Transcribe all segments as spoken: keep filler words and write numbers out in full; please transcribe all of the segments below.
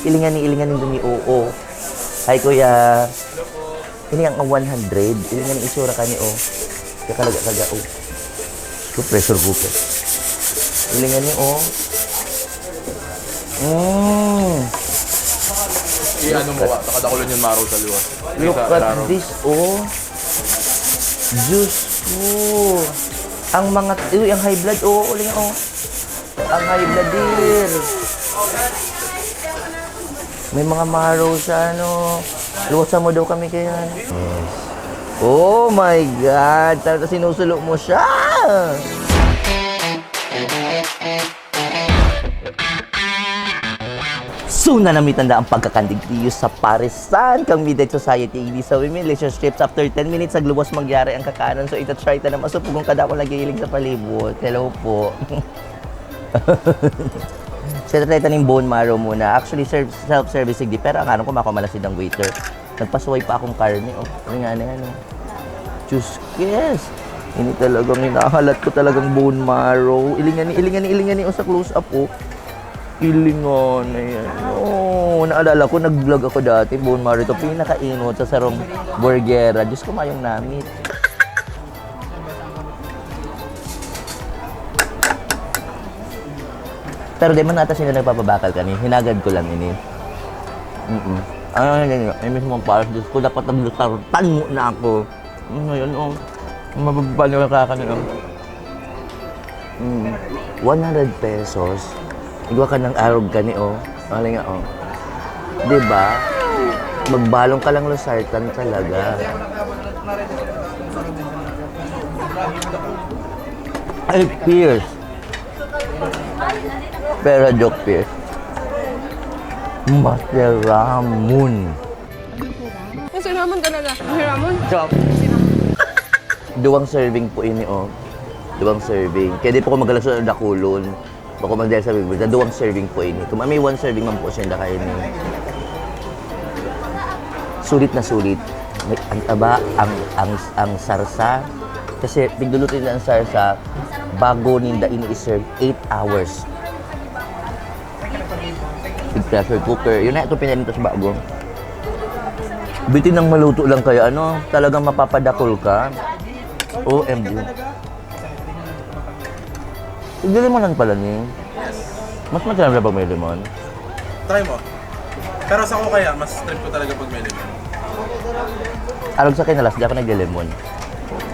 Ilingan ni, ilingan ni, oo. Hi, kuya. Ini ang one hundred. Ilingan ni itsura ka ni, oh. Kakalaga-laga, oh. Ito, pressure cooker. Ilingan ni, oh. Mm. I-ano mo ba? Nakadakulan yung maro sa luwa. Look at this, oh. Diyos ko. Ang mga, uy, ang high blood, oh, uling, oh. Ang high blood, dear. May mga maro sa ano. Luwasan mo daw kami kaya. Oh my God! Talaga sinusulo mo siya! So, nanamitan na ang pagkakandigdiyo sa parisan kang Midnight Society ini sa Women Relationships. After ten minutes, nagluwas mangyari ang kakanan. So, ita-try ta na masupog ang kadakol naghihiling sa palibot. Hello po. Sa treta ning bone marrow muna. Actually, serve, self-service sigdi. Pero ang aram ko, mako malasid ang waiter. Nagpasuway pa akong karne, oh. Ano nga na yan, oh. Diyos, yes! Ini talagang hinahalat ko talagang bone marrow. Ilingan ni, ilingan ni, ilingan ni, oh, sa close-up, oh. Ilingan na yan. Oh, naalala ko, nag-vlog ako dati, bone marrow. Ito, pinakainot sa sarong burgera. Diyos ko, mayong namit. Pero di man ata sila nagpapabakal kani, hinagad ko lang ini. Mm-mm. Ano yun yun? Ay, mismo ang pares, Diyos ko, dapat naglutartan mo na ako. Mm, Ngayon, oh, mababa nila sa akin, oh. Mm. one hundred pesos. Igwa ka ng arog kani, oh. Ano nga, oh. Di ba? Magbalong ka lang, lusartan talaga. Ay, Pierce. Pero joke, Pierce. Masiramon. Masiramon talaga. Masiramon. Joke. Duwang serving po ini, oh. Duwang serving. Kaya di po ko magalas sa dakulon. Bako man dahil sa bibig, duwang serving po ini. Kung may one serving man po siya, kayo niyo. Sulit na sulit. May, ang taba, ang, ang, ang sarsa. Kasi pigdulutin na ang sarsa bago ninda ini i-serve eight hours. Big pressure cooker. Yun na ito pinalintos bago. Bitin ng maluto lang kaya ano, talagang mapapadakol ka. O M G. Hindi limonan pala ni. Mas masarap na pag may limon. Try mo. Pero sa ko kaya, mas trip ko talaga pag may limon. Arog sa kinalas, di ako naglilimon.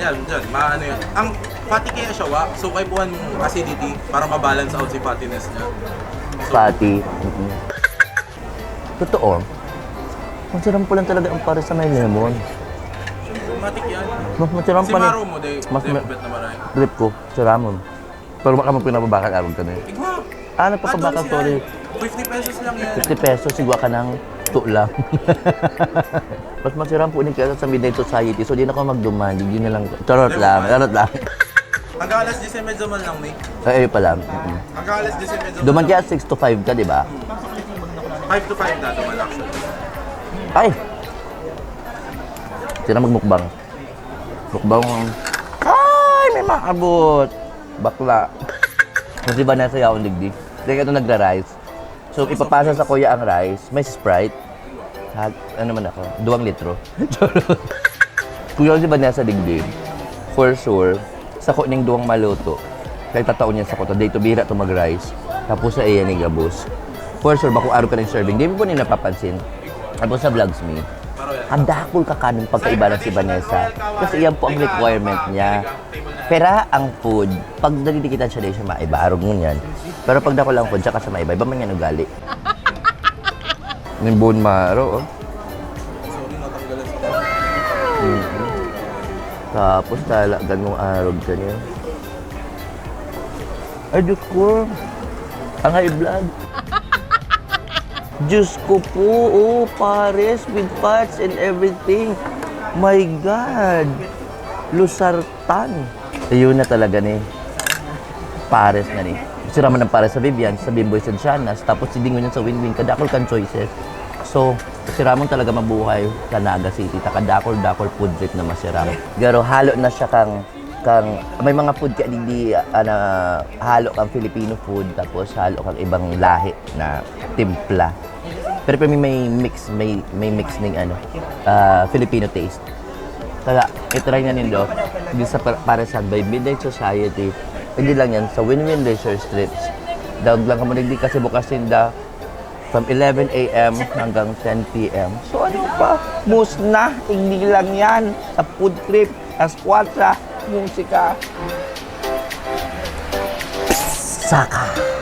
Yan, dyan. Maano yan. Ang fatty kaya siya, wa? So, kaipuhan mong acidity para mabalance out si fattiness niya. Pati. Mm-mm. Totoo. Masarap po lang talaga ang pares sa may lemon. Matik yan. Mas masarap Si pa rin. Maro mo, day. Mas Day, ma- bet na maray. Trip ko, siramon. Pero baka magpinapabakal arog ka na yun. Igwa. Ah, nagpapabakal, Atong sorry. siya. fifty pesos lang yan. fifty pesos, igwa ka ng tulang. Mas masiram po ni kesa sa Midnight Society. So, di na ako magduman. Di na lang. Charot lang. Charot lang. Hanggang alas diyes y medya man lang, ni. Ay, ayun pala. Mm-mm. Hanggang alas diyes y medya man Duman lang. kaya six to five ka, di ba? Five to five na duman, actually. Ay! Sila magmukbang. Mukbang. Ay, may maabot. Bakla. Kasi ba nasa yaon digdi? Kaya ito nagra-rice. So, ipapasa sa kuya ang rice. May Sprite. Ha, ano man ako? Duwang litro. Kuya, si Vanessa digdi. For sure, sa ko ning duwang maluto. Kaya tatao niya sa ko, day to bira to mag-rice. Tapos sa iya ni gabos. For sure, bako araw ka ng serving. Di mo po niya napapansin. Tapos sa vlogs mi, ang dakol ka kanin pagkaiba na si Vanessa. Kasi yan po ang requirement niya. Pera ang food. Pag nadidikitan siya, di siya maiba. Arog ngunyan. Pero pag dakol ang food, saka siya maiba. Iba man yan ugali. Yung bone marrow, oh. Mm. Tapos talagan mong arog ka niya. Ay, Diyos ko. Ang high blood. Diyos ko po, oh, pares with fats and everything. My God. Losartan. Ayun na talaga ni. Pares na ni. Sira man ang pares sa Vivian, sa Bimboy, sa Dianas, tapos si Dingo niya sa Win-Win, kadakol kan choices. So, si Ramon talaga mabuhay sa Naga City, ta kadakol-dakol food trip na masiram. Pero halo na siya kang, kang, may mga food ka digdi, ah, na halo kang Filipino food, tapos halo kang ibang lahi na timpla. Pero kami may mix, may, may mix ning ano, ah, Filipino taste. Kaya, i-try na nindo, di sa par-, Parisan by Midnight Society. Hindi lang yan, sa Win-Win Leisure Strips. Daog lang kamo, hindi kasi bukas ninda from eleven a m hanggang ten p m. So ano pa? Mus na, hindi lang yan. Sa food trip, eskwatsa, musika. Saka.